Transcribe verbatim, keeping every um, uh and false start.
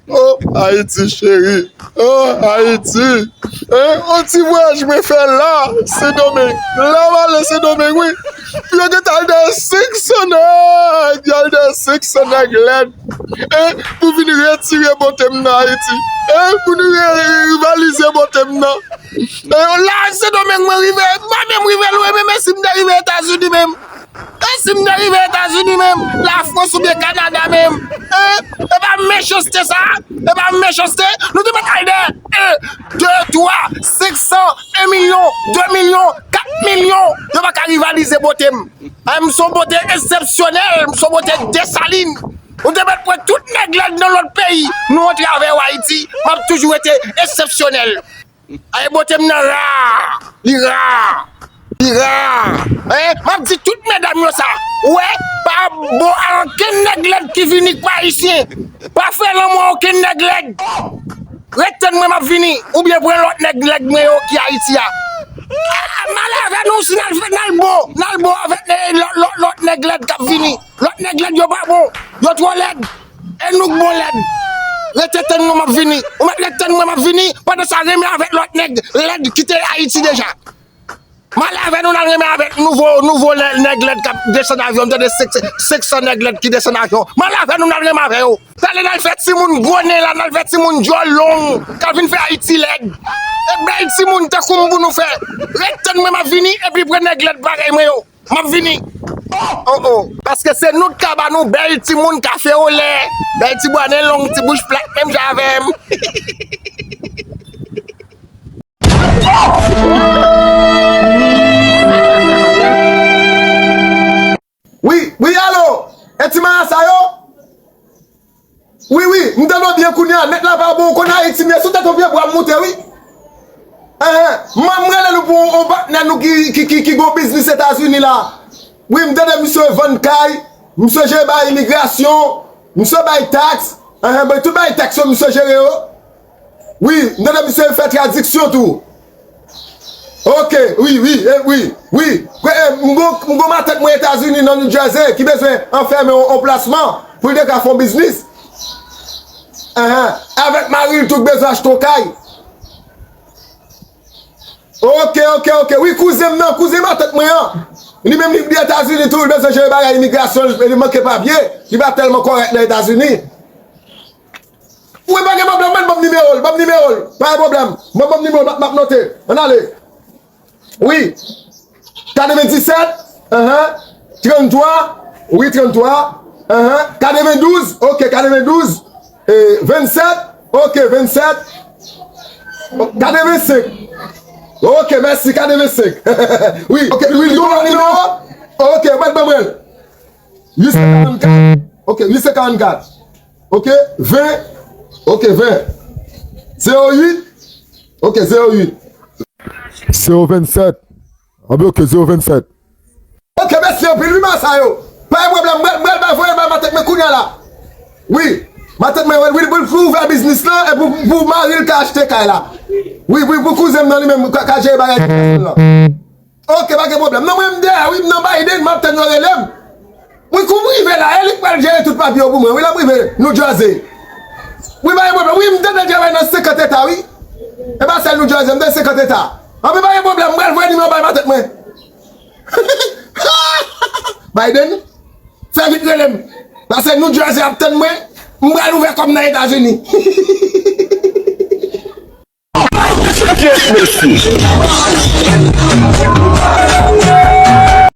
Oh, Ayiti cheri. Oh, Ayiti. Hein, yon ti vwayaj mwen fè la, Sendomeng. La m ale Sendomeng, wi. Pou yo gentan al dèyè senk san nèg, y al dèyè senk san nèg lèd. Hein, pou vin retire bote m nan Ayiti. Hein, pou nou re-, re-, rivalize bote m nan. Hein, la Sendomeng mwen rive, m pa menm rive lwen, men, men si m te rive Etazini menm. E si m te rive Etazini menm, Lafrans oubyen Kanada menm, hein? E pa mechanste sa, e pa mechanste, nou te mèt al dèyè en, de, twa, senk san, en milyon, de milyon, kat milyon, yo pa ka rivalize bote m. Ay, m se yon bote eksepsyonèl, m se yon bote Desalin. Nou te mèt pran tout nèg lèd nan lòt peyi, nou antre avè yo Ayiti, m ap toujou rete eksepsyonèl. Ay, bote m nan ra, li ra, li ra. Hein? M ap di tout medam yo sa. Ou wè, pa bon a okenn nèg lèd ki vini k pa ayisyen. Pa fè lanmou a okenn nèg lèd. Ret tann mwen, m ap vini. Oubyen pran lòt nèg, nèg mwen yo ki Ayiti a. Ah, m ale avè nou, si n al, n al bon, n al bon avèk, eh, lòt, lòt, lòt nèg lèd k ap vini. Lòt nèg lèd yo pa bon. Yo twò lèd. E nou k bon lèd. Rete tann mwen, m ap vini. Ou mèt ret tann mwen, m ap vini. Pandan sa, renmen avèk lòt nèg lèd ki te Ayiti deja. M ale avè nou, n al renmen avèk nouvo, nouvo lè-, nèg lèd k ap desann avyon. M tande senk, senk san nèg lèd ki desann avyon. M ale avè nou, n al renmen avè yo. N ale, n al fè timoun gwo nen la, n al fè timoun djòl long, k ap vin fè Ayiti lèd. E bèl timoun tankou m pou nou fè. Ret tann mwen, m ap vini, epi pran nèg lèd parèy mwen yo. M ap vini. Oh, oh. Paske se nou k ka ba nou bèl timoun kafe olè, bèl ti bwa nen long, ti bouch plat, menm jan avè m. Wi, wi, alo. E ti marasa yo? Wi, wi, m tande w byen kounye a. Nèt la pa bon, ou konn Ayiti, men sou tèt yon pye bwa m moute, wi. Enhen, m, m rele nou pou yon, yon patnè nou ki, ki, ki, ki gon biznis Etazini la. Wi, m tande misye vann kay, misye jere bagay imigrasyon, misye bay taks. Enhen, bay tout bagay taks yo, misye jere yo. Wi, m tande misye fè tradiksyon tou. Ok, wi, wi, e, wi, wi. Kwe, e, m gon, m gon matant mwen Etazini nan New Jersey ki bezwen anfèmen on, on plasman pou l te ka fè on biznis. Enhen. Avèk mari l tou k bezwen achte on kay. Ok, ok, ok. Wi, kouzen m nan, kouzen matant mwen an. Li menm li, li Etazini tou, li bezwen jere bagay imigrasyon, li, li manke papye. Li pa tèlman kòrèk nan Etazini. Wi, pa gen pwoblèm, mwen ban m nimewo l, ban m nimewo l. Pa gen pwoblèm. Mwen ban m nimewo l, m ap, m ap note. Ann ale. Wi. Katrevenndisèt, enhen. Tranntwa, wi, tranntwa. Enhen. Katrevendouz, ok, katrevendouz. E, vennsèt, ok, vennsèt. Katrevensenk. Ok, mèsi, katrevensenk. Wi, ok, wi, wi, nimewo. Ok, mwen ban mwen. Uit san karannkat. Ok, uit san karannkat. Ok, ven. Ok, ven. Zewo uit. Ok, zewo uit. Zewo vennsèt. Anben, ok, zewo vennsèt. Ok, mèsi anpil, wi, masa yo. Pa gen pwoblèm, mwen, mwen, mwen voye bay matant mwen kounye a la. Wi, matant mwen, wi, wi, pou, pou ouvè biznis lan, e pou, pou mari l ka achte kay la. Wi, wi, pou kouzen m nan li menm, ka, ka jere bagay la. Ok, pa gen pwoblèm. Non, mwen, m dèyè, wi, m nan Biden, m ap tann yo rele m. Wi, kou m rive la, e li k pral jere tout papye yo pou mwen. Wi, lè m rive New Jersey. Wi, pa gen pwoblèm. Wi, m tande l travay nan senkant eta, wi. E pa sèl New Jersey, m tande senkant eta. Anben, pa gen pwoblèm, m pral voye nimewo bay matant mwen. Biden, fè vit rele m. Paske New Jersey ap tann mwen, m pral ouvè kò m nan Etazini. Kiyès mesye?